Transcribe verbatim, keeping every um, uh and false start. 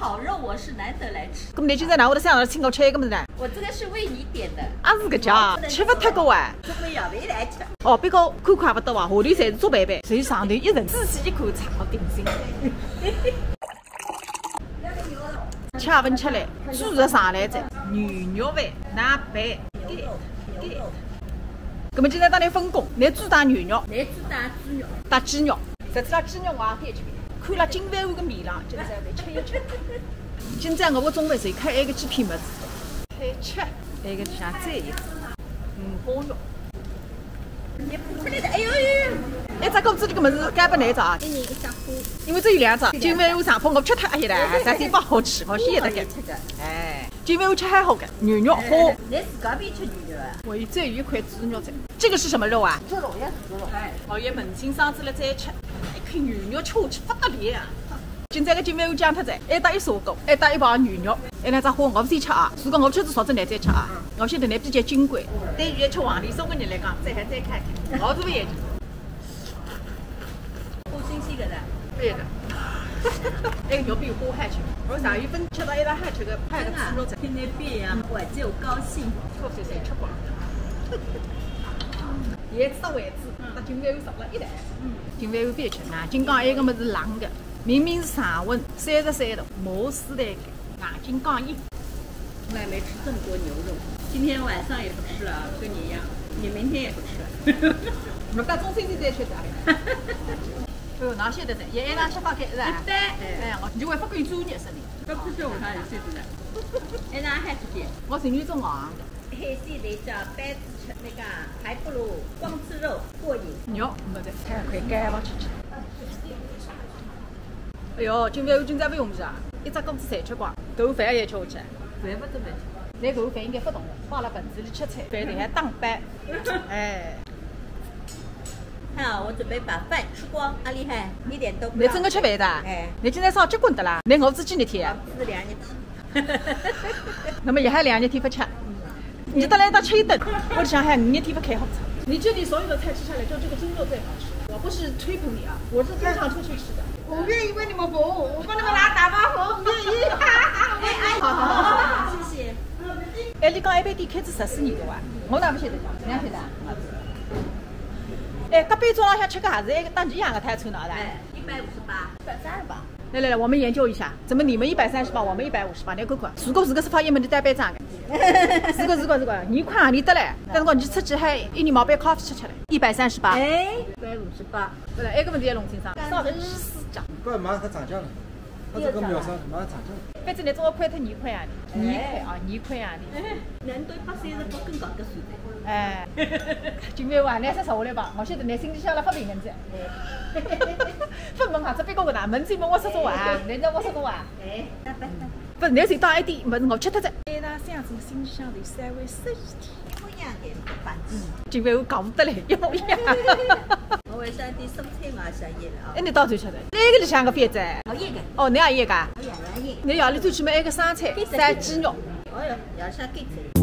烤肉我是难得来吃。搿么侬今朝哪会得想到请我吃搿个物事呢？我这个是为你点的。啊，是搿家，吃勿脱个哇。中饭也没来吃。哦，别个看看勿到啊，下头侪是竹爿爿，所以上头一层。仔细一看，差个定心。吃勿吃嘞，主食上来哉，牛肉饭，拿饭，给，给。搿么今朝搭侬分工，侬主打牛肉，侬主打猪肉，打鸡肉。 实际上鸡肉我也点吃，看了金饭碗个面浪，今朝来吃一吃。今朝我个中饭是看埃个几片物事，开吃，埃个里向再一只五花肉。你不出来的，哎呦呦！哎，搿个子里个物事该不难找啊？一人一只花。因为只有两只，金饭碗上铺我吃脱，哎呀，还是勿好吃，好吃一点个。吃个。哎，金饭碗吃还好个，牛肉花。哎，侬自家勿吃牛肉啊？我只有一块猪肉在。 这个是什么肉啊？猪肉呀，猪肉。哎，我也问清爽仔了再吃，一口牛肉吃下去勿得了啊！今朝个金饭碗讲脱哉，还搭一砂锅，还搭一盘牛肉，还两只花，我勿先吃啊。如果我吃仔熟仔，侬再吃啊。我晓得侬比较金贵，对于吃黄连ส้个人来讲，这还再看看，我是勿要紧。 好新鲜个的。对个。埃个肉比花还吃，我上一顿吃到一道还吃个，还有个猪肉在。真的啊，天天变呀，我就高兴。吃吃吃吃光。也吃为止，那金饭碗少了一袋。嗯，金饭碗别吃，眼睛讲埃个物事冷个，明明是常温，三十三度，没事的。 眼睛讲硬。从来没吃这么多牛肉，今天晚上也不吃了，跟你一样，你明天也不吃了。我到中秋节再吃点。哎呦，哪晓得的，也也哪吃法开是吧？一般。哎，我就会发给你做热身的。搿不是我看你最近的。哎，那还是点。我是女中啊。海鲜类叫板子吃，那个还不如光吃肉过瘾。肉没得，太快，该我吃吃。 哎哟，金饭碗今朝勿容易啊！一只锅子侪吃光，搿碗饭也吃下去。饭勿准备吃。侬搿碗饭应该勿动了，放辣盆子里吃菜，饭等下打包。哎。看啊，我准备把饭吃光，阿厉害，一点都不浪费。侬真个吃饭的啊？哎。侬今朝啥结棍的啦？侬熬仔几日天啊？熬仔两日天。那么也还两日天勿吃。 侬到来到吃一顿，屋里向还五日天勿开火吃。你这里所有的菜吃下来，就这个猪肉最好吃。我不是吹捧你啊，我是经常出去吃的。我愿意为你们服务，我帮你们拿打包盒，我愿意。哎，哎，好，好，好，谢谢。哎，侬讲埃爿店开仔十四年个哇？我哪勿晓得讲，侬晓得啊？哎，隔壁桌浪向吃个还是一个当地样个泰餐呢，是吧？哎，一百五十八。一百三十八。 来来来，我们研究一下，怎么你们一百三十八，我们一百五十八？侬看看，如果是个是发现问题，单班长个。是个是个是个，侬看啊，侬得嘞，但是讲侬出去还一年毛杯咖啡吃吃嘞，一百三十八。哎，一百五十八。勿是，埃个问题要弄清爽，上头是四张。搿马上涨价了，它这个秒杀马上涨价了。反正侬总归亏脱廿块洋钿，廿块啊，廿块洋钿。难得八三十八更高个数字。哎，金饭碗，侬还是少下来吧，我晓得侬心里向辣发评论子。 勿问啊，这边讲个啦，问只问我说中啊，人家我说中啊。哎，勿是，侬是到埃点，勿是我吃脱哉。哎，那这样子心里向头稍微适意点。一模一样的，反正。嗯，金饭碗搞勿得来，一模一样。我为啥对生菜嘛想也了啊？哎，侬到底晓得？那个里向个饭子？熬夜个。哦，侬熬夜个？熬夜，熬夜。侬夜里头去买一个生菜，三鸡肉。哎哟，夜里向给菜。